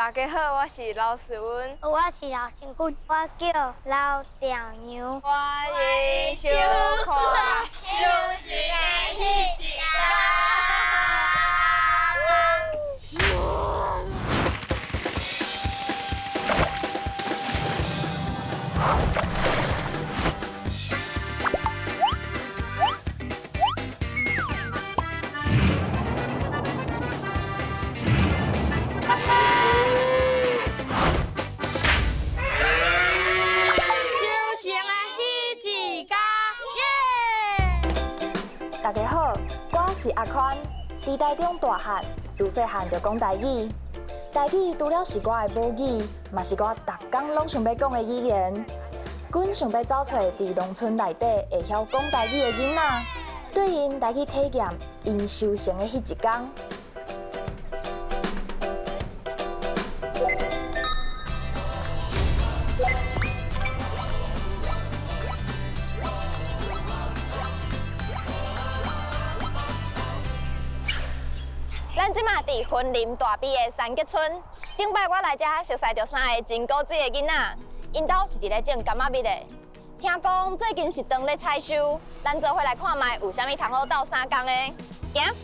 大家好，我是劉世文，我是劉成坤，我叫劉兆陽。歡迎收看《修行的彼一天》。大家好，我是阿寬，佇台中大漢，自細漢就講台語。台語除了是我的母語，嘛是我逐工攏想欲講的語言。阮想欲走揣佇農村內底會曉講台語的囡仔，對𪜶來去體驗𪜶收成的彼一工。咱這馬佇雲林大埤的三結村，頂擺我來遮熟似著三个真古錐的囡仔，𪜶兜是佇咧種柑仔蜜的。聽講最近是當咧採收，咱做伙來看覓有啥物通好鬥相共的。行。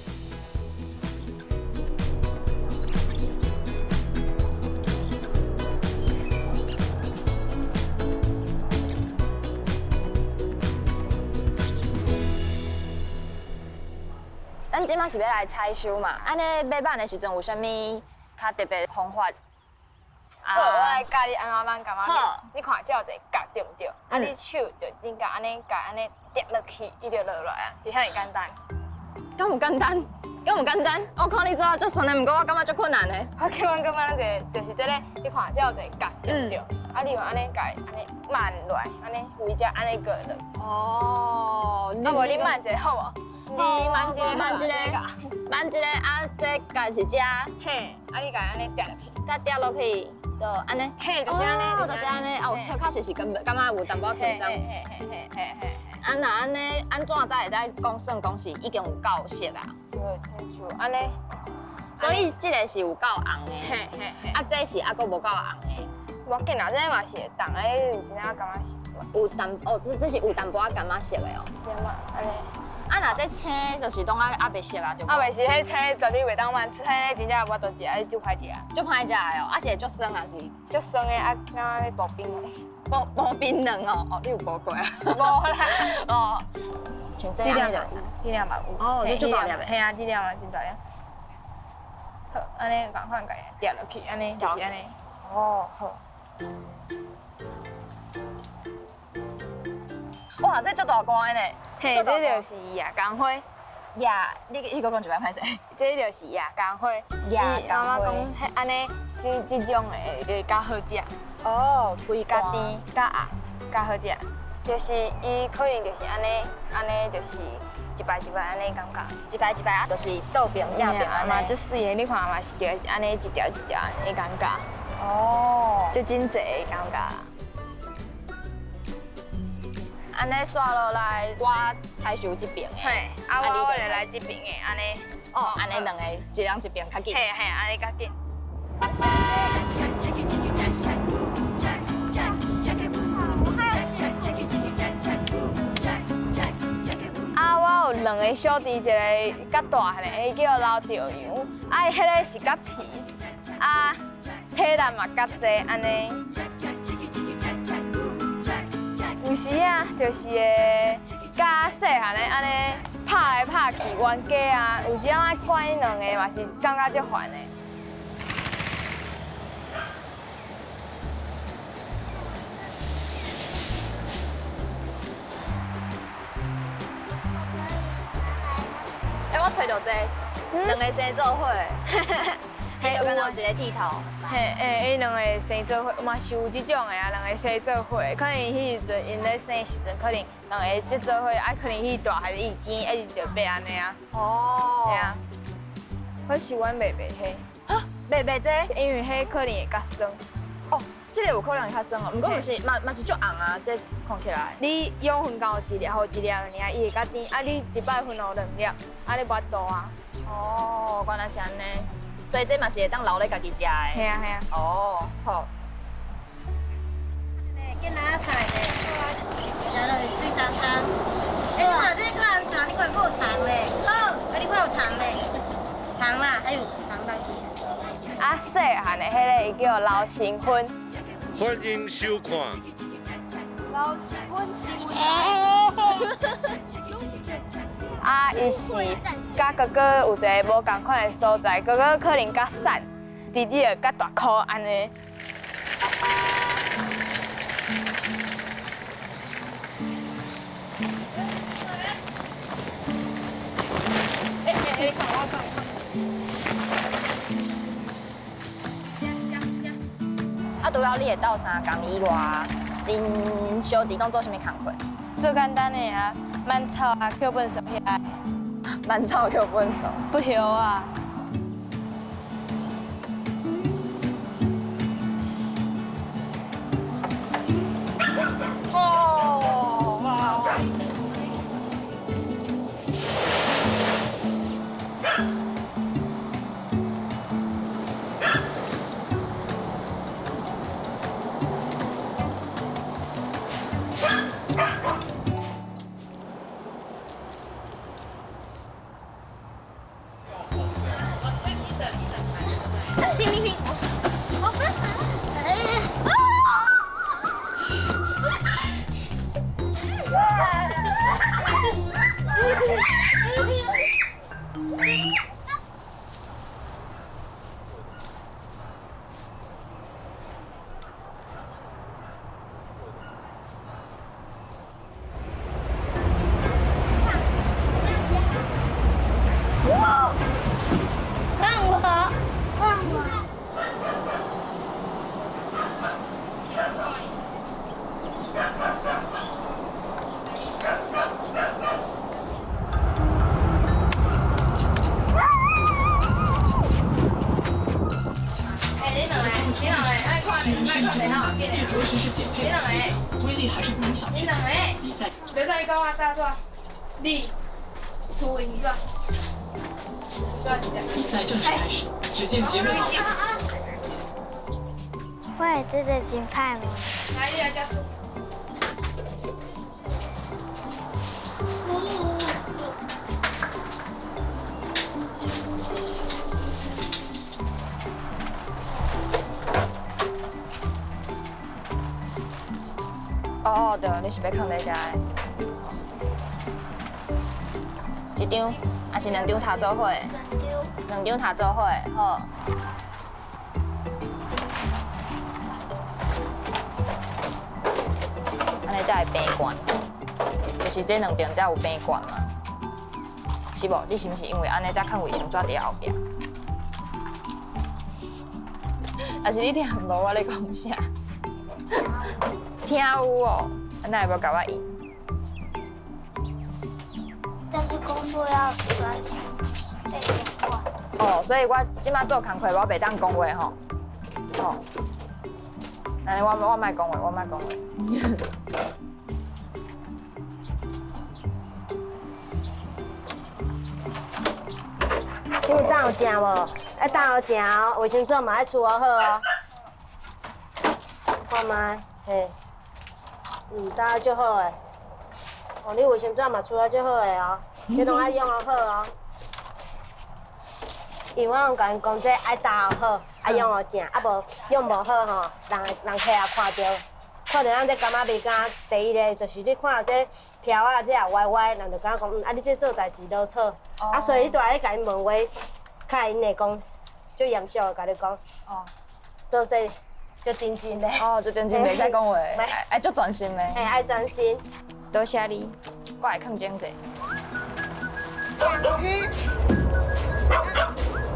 咱這馬是欲來採收嘛？按呢欲挽的時陣有啥物較特別方法？好，我來教你按怎挽柑仔蜜。好。你看這有一个角對毋對？啊，你手就真共按呢，共按呢疊落去，伊就落來啊，就遐爾簡單。敢有簡單？敢有簡單？我看你做啊足順的，毋過我感覺足困難的。我叫阮感覺咱一個就是這个，你看這有一个角對毋對？啊，你用按呢共按呢挽落來，按呢規隻按呢過落。哦。啊，無你挽一个好無？你挽一个，挽一个，挽一个啊！這个是這，嘿，啊你共按呢疊落去，佮疊落去，就按呢，嘿，就是按呢，就是按呢。哦，確實是感覺有淡薄輕鬆。嘿嘿嘿嘿嘿。啊，若按呢，按怎才會使講算講是已經有夠熟啊？對，親像按呢，所以這个是有夠紅的，嘿嘿嘿。啊，這是猶閣無夠紅的。無要緊啦，這嘛是會凍的，有一點感覺是。有淡哦，這是有淡薄仔柑仔色的哦。對嘛，按呢。啊，若這青就是攏猶袂熟啊，對無？猶袂熟，彼青絕對袂當挽，青的真正無法度食，彼足歹食。足歹食的哦，啊是會足酸抑是？足酸的啊，敢若咧薄冰卵。薄冰卵哦，哦，你有薄過啊？無啦，哦。像這按呢就會使。這粒嘛有。哦，這足大粒的。嘿啊，這粒嘛真大粒。好，按呢仝款共伊疊落去，按呢就是按呢。哦，好。哇，這足大罐的呢！嘿，這就是夜光花。夜，你閣講一擺歹勢。這就是夜光花。夜光花。媽媽講，彼按呢，這種的會較好食。哦，規較甜、較紅、較好食。就是伊可能就是按呢，按呢就是一擺一擺按呢感覺。一擺一擺啊，就是倒爿正爿按呢。嘛，足媠的，你看嘛是著按呢一條一條的感覺。哦。足真濟的感覺。按呢煞落來，我採收這爿的。嘿，啊我就來這爿的，按呢。哦，按呢兩个一人一爿較緊。嘿嘿，按呢較緊。啊，我有兩个小弟，一个較大漢的，伊叫劉兆陽，啊，伊彼个是較皮，啊，體力嘛較濟，按呢。有時啊，就是會佮細漢的按呢拍來拍去冤家啊，有時啊管𪜶兩個嘛是感覺足煩的。欸，我揣著這兩個生做伙，彼就敢若有一个剃頭。嘿，欸，𪜶兩个生做伙嘛是有這種的啊，兩个生做伙，可能彼時陣𪜶咧生的時陣，可能兩个這做伙，啊，可能彼大漢伊錢一直就變按呢啊。哦。對啊。可是阮袂賣彼。哈？袂賣這個？因為彼可能會較酸。哦，這个有可能會較酸哦，毋過毋是，嘛是足紅啊，這看起來。你養分夠一粒，予一粒爾，伊會較甜。啊，你一擺分予兩粒，啊，你無法度啊。哦，原來是按呢。所以這嘛是會當留咧家己食的。嘿啊嘿啊。哦，好。揀哪菜咧？食落去水當當。欸，你看這個人糖，你看閣有糖咧。好。啊，你看有糖咧。糖啦，還有糖落去。啊，細漢的彼个伊叫流星花。歡迎收看。流星花，星花。啊，伊是佮哥哥有一个無仝款的所在，哥哥可能較瘦，弟弟就較大箍按呢。欸欸欸，你看我看。啊，除了你會鬥相共以外，恁小弟攏做啥物工課？做簡單的啊，挽草啊，抾糞埽遐。挽草抾糞埽。不曉啊。哦，哇！你，出你转，转比賽正式開始，只見傑瑞。我會這個真歹無。來，你來加速。哦，對，你是欲囥佇遮的。一張，還是兩張疊做伙？兩張。兩張疊做伙，好。按呢才會平懸，就是這兩邊才有平懸嘛，是無？你是毋是因為按呢才囥衛生紙佇後壁？還是你聽無我咧講啥？聽有哦，啊哪會無共我應？但是工作要專心，這點話。哦，所以我這擺做工課，我袂當講話吼。吼，按呢我莫講話，我莫講話。你有當有食無？愛當有食哦，衛生紙嘛愛處好哦。看覓，嘿，擔足好的。哦，你衛生紙嘛處啊足好的哦，你攏愛用好哦。因為我攏共𪜶講，這愛擔好，愛用予正，啊無用無好吼，人人客也看著，看著咱這感覺袂敢。第一个就是你看這條仔這也歪歪，人就感覺講，啊你這做代誌囉嗦。啊，所以你蹛咧共𪜶問話，較𪜶會講，足嚴肅的共你講，做這足認真的。哦，足認真，袂使講話，愛足專心的。嘿，愛專心。多謝你，我會囥整者。想吃。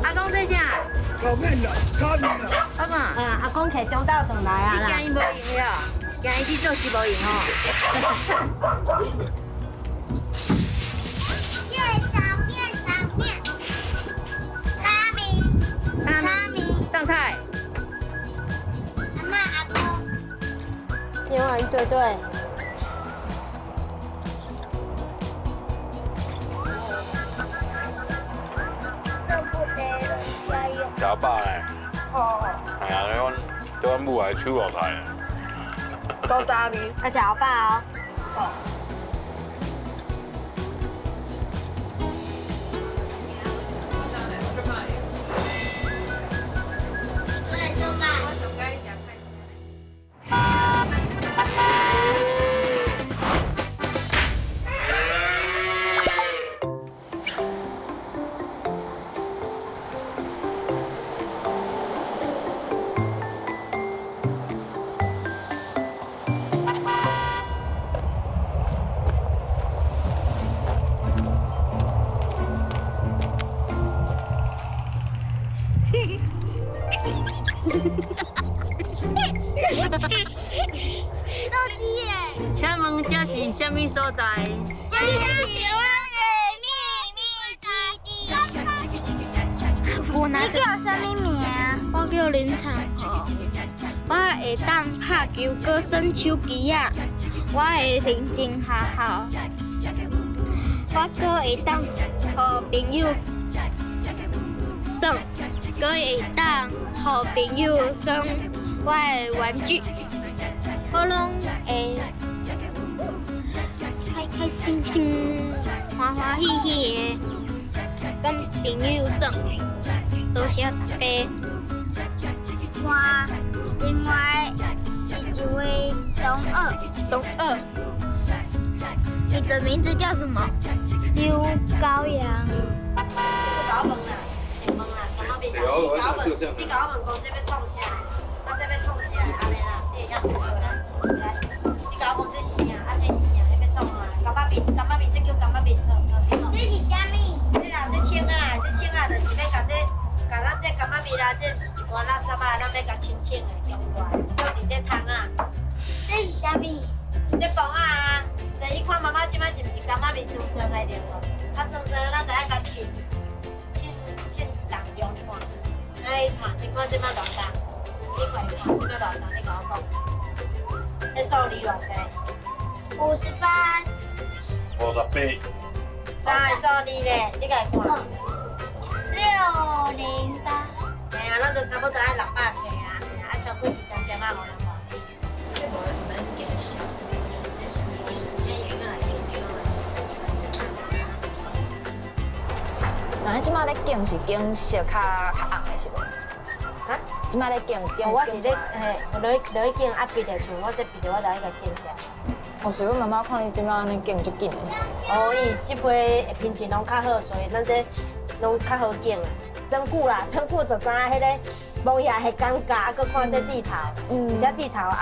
阿公這啥？炒麵啦，炒麵啦。阿公。啊，阿公摕中晝轉來啊啦。你驚伊無閒了？驚伊去做事無閒吼。面炒麵炒麵，炒米，炒米，上菜。阿嬤阿公。另外一對對。饱呢。哦。哎呀，阮对阮母来手落来。古早味，爱食后饱哦。好。请问这是啥物所在？这是我的秘密基地。你叫啥物名？我叫林长和。我会当拍球，阁耍手机仔。我会认真学校。我阁会当予朋友耍，阁会当予朋友耍我的玩具。我拢会开开心心、欢欢喜喜的，跟朋友耍。多谢大家。我另外是一位同学，同学，你的名字叫什么？刘高阳。你问啦，你甲我问，你甲我问讲这欲创啥？啊，这欲创啥？按呢啦，你会晓对啦？来，你甲我讲这是啥？啊，这是啥？彼欲创啥？柑仔面，柑仔面，这叫柑仔面，好，好。这是啥物？这啦，这青仔，这青仔就是欲共这，共咱这柑仔面啦，这一寡垃圾啊，咱欲共清清的，用过，放伫这桶仔。这是啥物？这磅仔啊，你看妈妈这摆是毋是柑仔面装装的对无？啊，装装，咱就爱共称，称称重量看。哎，你看，你看这摆偌重？你看，你看，这摆偌重？你共我讲。彼数字偌济？58。58。三个数字咧，你家看。608。嘿啊，咱就差不多爱600克啊，啊，超过一点点仔，予人外。那你这摆咧拣是拣色较较红的是无？哈？这摆咧拣拣。我是咧嘿，落去落去拣啊，别的像我这别的我就爱共拣起来。哦，所以阮妈妈看你这摆按呢拣足紧的。哦，伊这批的品质拢较好，所以咱这拢较好拣啊。装久啦，装久就知影彼个农业的感觉，啊，阁看这地头，有时地头也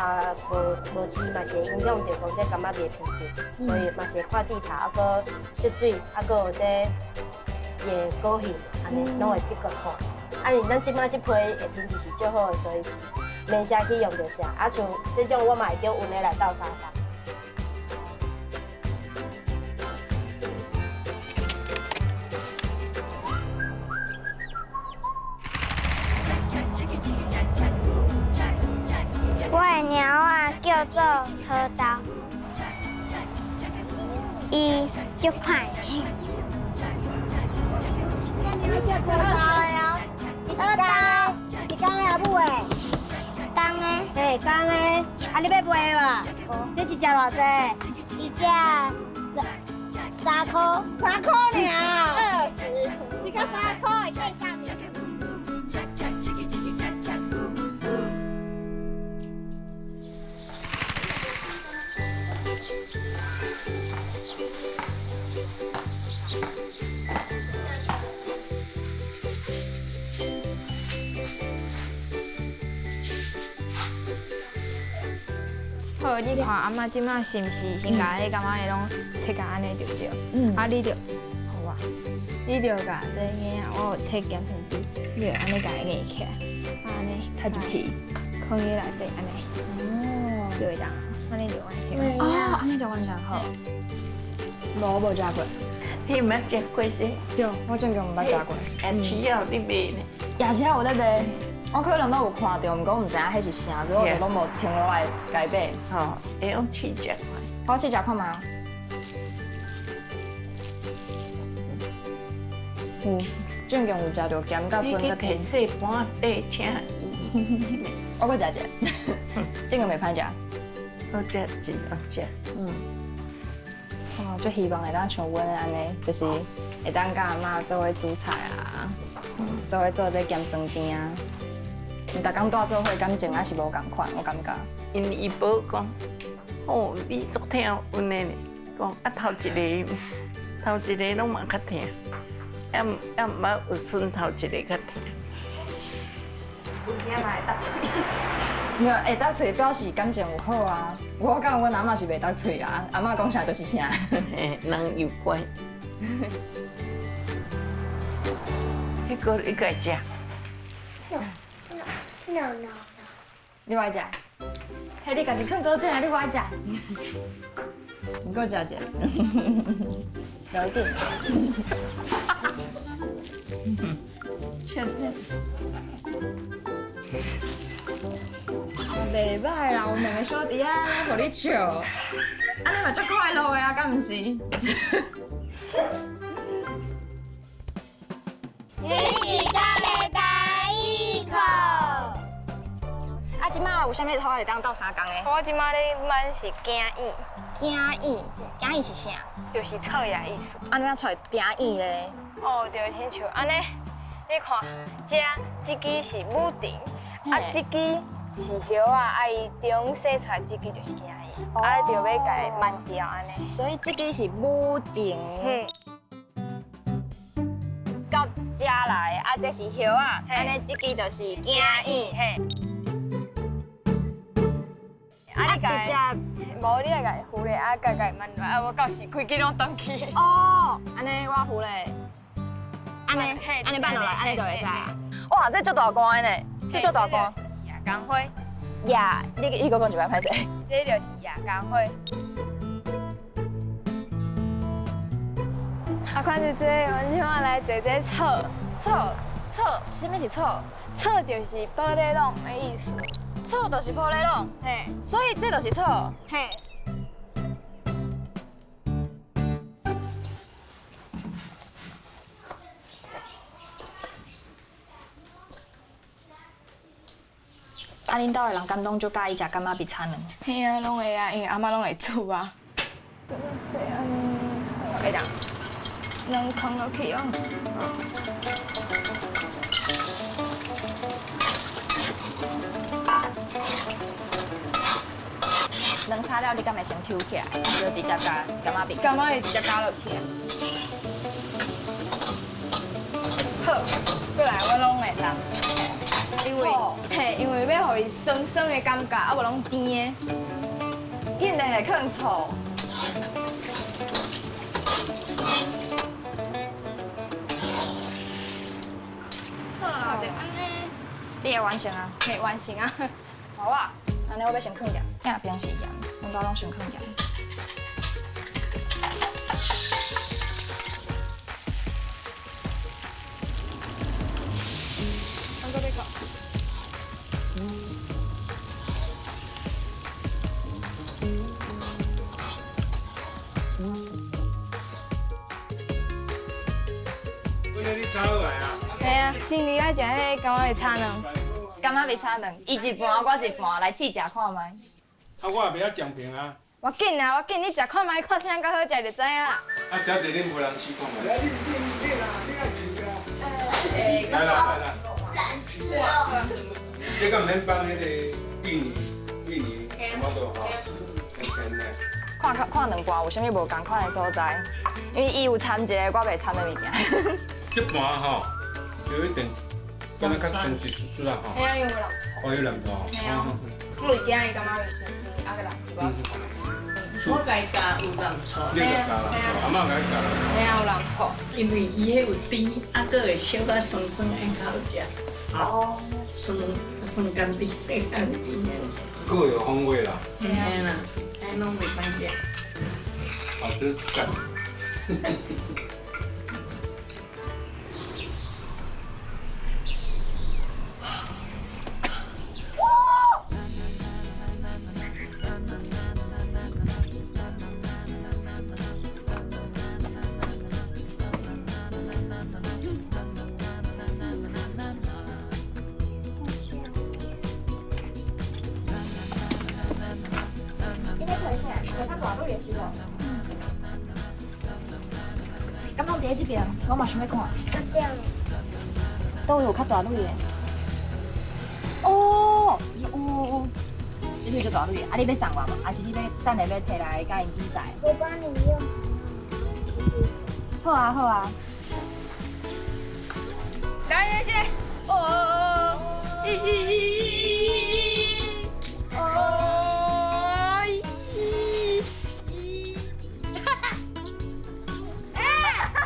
无无饲嘛是会影响著讲这柑仔蜜的品质，所以嘛是会看地头，啊，阁色水，啊，阁有这伊的果形，按呢拢会比较看。啊，因为咱这摆这批的品质是最好的，所以是免啥去用著啥。啊，像这种我嘛会叫阮的来斗相共。我的猫仔叫做桃豆，伊足歹。伊是公的，是公的抑母的？公的。嘿，公的。啊，你欲卖无？这一只偌济？一只3箍。3箍尔。 20。你讲3箍会计价？好，你看阿嬷这摆是毋是先共彼柑仔的拢切共按呢对毋对？嗯。啊，你就，好啊，你就共这眼仔，我有切咸汤猪，你就按呢共伊硬起来，啊按呢踢入去，囥伫内底按呢。哦。就会当，按呢就完成。哦，按呢就完成好。无，无食过。你毋捌食过这？对，我真正毋捌食过。夜市仔有咧卖呢。夜市仔有咧卖。我可能都有看到，毋过毋知影彼是啥，所以我就拢无停落来共伊买。吼，会用试食看。我试食看觅。有，正经有食著鹹佮你酸佮去提甜。细盤底請伊。我閣食一下，這個袂歹食。好食，真好食。嗯。哦，就希望會當像阮按呢，就是會當佮阿嬤做伙煮菜啊，做伙做這鹹酸甜啊。逐工蹛做伙感情也是無仝款，我感覺。𪜶伊婆講，哦，你足疼阮的呢，講啊頭一个，頭一个攏嘛較疼，猶猶毋捌有孫頭一个較疼。有影嘛會搭喙。你會搭喙表示感情有好啊。我感覺阮阿嬤是袂搭喙啊，阿嬤講啥就是啥。嘿，人又乖。彼個你家食。 No no no。你愛食？彼你家己囥桌頂啊，你無愛食？你閣食一下。留一點。笑死。袂歹啦，有兩個小弟仔咧，予你笑，按呢嘛足快樂的啊，敢毋是？你是敢會台語課？啊，這擺有啥物湯會當鬥相共的？我這擺咧挽是鏡椅。鏡椅，鏡椅是啥？就是侧的意思。按怎出來鏡椅咧？哦，就親像按呢，你看，這這支是母藤，啊，這支是葉仔，啊，伊中生出來這支就是鏡椅，啊，就欲共伊挽掉按呢。所以這支是母藤。嗯。到這來，啊，這是葉仔，按呢這支就是鏡椅。嘿。啊，你共，無你愛共伊扶咧，啊，共共伊挽落來，啊，無到時規支攏斷去。哦，按呢我扶咧，按呢，按呢挽落來，按呢就會使啊。哇，這足大罐的呢，這足大罐。夜光花。夜，你閣講一擺歹勢。這就是夜光花。啊，看這這，阮這擺來做這草，草草，啥物是草？草就是玻璃籠的意思。草就是玻璃籠，嘿，所以這就是草，嘿。啊，恁兜的人敢攏足佮意食柑仔蜜炒卵？嘿啊，攏會啊，因為阿嬤攏會煮啊。這個是按呢，會當，兩囥落去哦。卵炒了，你敢會先抽起來，就直接加柑仔蜜？柑仔蜜直接加落去啊。好，過來我攏會落醋，因為嘿，因為欲予伊酸酸的感覺，啊無攏甜的。竟然會放醋。好啊，就按呢。你會完成啊？嘿，完成啊。好啊，按呢我欲先放鹽，正邊是鹽，阮兜攏先放鹽。我閣欲講。今日你炒好來啊？嘿啊，先你愛食彼个柑仔蜜炒卵。柑仔蜜炒卵，伊一盤，我一盤，來試食看覓。啊，我也袂曉食評啊。我緊啊，我緊，你食看覓，看啥人較好食就知影啦。啊，這佇恁無人試看覓。來，你你你啦，你愛試啊。來啦來啦。這個免放彼個芋泥，芋泥我都吼，很甜的。看看兩盤有啥物無仝款的所在，因為伊有摻一個我袂摻的物件。這盤吼有一點，敢若較酸一絲絲啦吼。嘿啊，因為有落醋。哦，有落醋。嘿啊，我是驚伊感覺會酸，啊閣落一寡醋。我共伊加有落醋。你共加啦，阿嬤共伊加啦。嘿啊，有落醋。因為伊彼有甜，啊，閣會小可酸酸的較好食。哦。酸酸甘甜，酸甘甜的。各有風味啦。嘿啦，按呢攏袂歹食。好吃，讚。是无？敢拢伫咧这边，我嘛想欲看。佗位有较大蕊的？哦，有有有，这蕊足大蕊，啊，你欲送我无？还是你欲等下欲提来佮𪜶比赛？我帮你用。好啊好啊。来，谢谢。哦，咦哦咦咦。哎，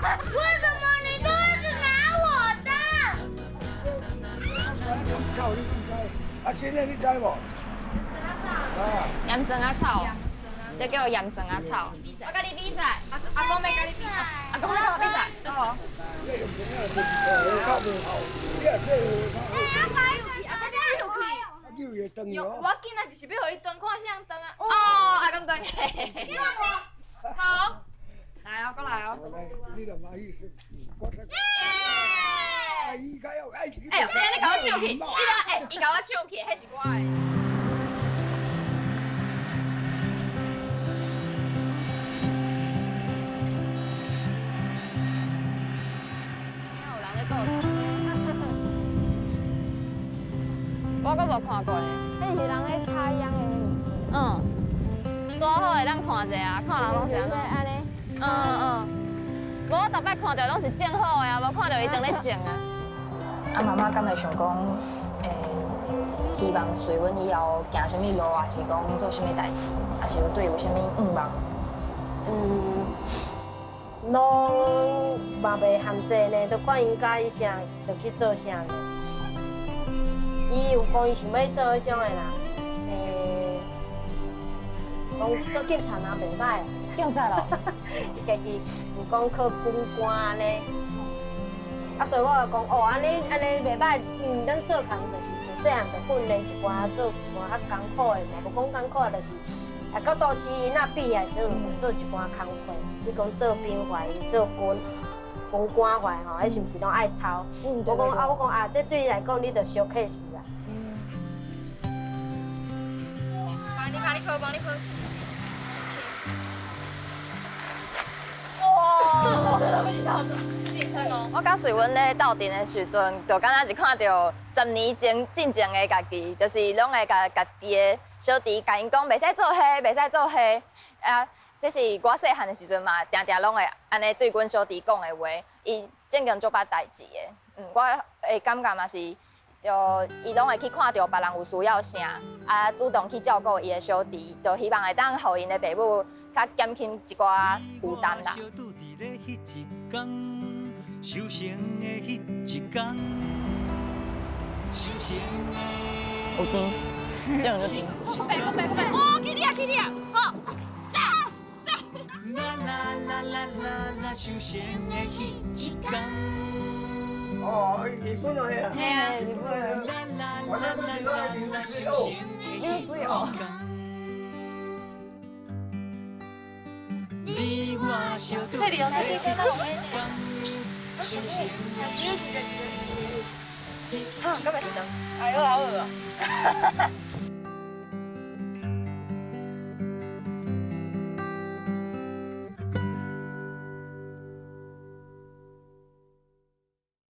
为什么你都一直拿我的？臭你不知？啊，真的你知无？盐酸仔草，这叫盐酸仔草。我佮你比赛，阿公欲佮你比，阿公欲佮我比赛。好。我今仔就是欲予伊断，看谁断啊！哦，阿公断。好，来哦，过来哦。哎，你共我抢去，伊哎，伊共我抢去，彼是我的。我阁无看过呢，彼是人咧插秧的。嗯，拄好会当看者啊，看人拢是按怎。按呢？嗯嗯。无，我逐摆看著拢是种好的啊，无看著伊当咧种啊。啊，妈妈敢会想讲，希望随阮以后行啥物路，还是讲做啥物代志，还是有对有啥物愿望？嗯，拢嘛袂限制呢，都看𪜶佮意啥，就去做啥呢。伊有讲伊想欲做彼种的啦，讲做警察也袂歹。警察咯？伊家己有讲考军官按呢。啊，所以我就讲哦，按呢按呢袂歹，咱做田就是自细汉就训练一寡做一寡较艰苦的嘛，无讲艰苦就是，啊，到都市囡仔毕业时阵有做一寡工课，你讲做兵员、做军官员吼，彼是毋是拢爱操？我讲啊，我讲啊，这对伊来讲，你就小 case 啊。帮你，帮你抱，帮你抱。哇！我佮随阮咧斗阵的时阵，就敢若是看著10年前进前的家己，就是拢会共家己的小弟共𪜶讲，袂使做彼，袂使做彼。啊，这是我细汉的时阵嘛，定定拢会按呢对阮小弟讲的话。伊正经足捌代志的，我会感觉嘛是，就伊拢会去看著别人有需要啥，啊，主动去照顾伊的小弟，就希望会当予𪜶的爸母较减轻一寡负担啦。有甜，这样就甜。过来过来过来，哦，起你啊起你啊，好，赞赞。哦，日本来啊！嘿啊，日本来。我那都是流水哦。流水哦。这里有这个，哈，干嘛是灯？哎呦，好饿啊！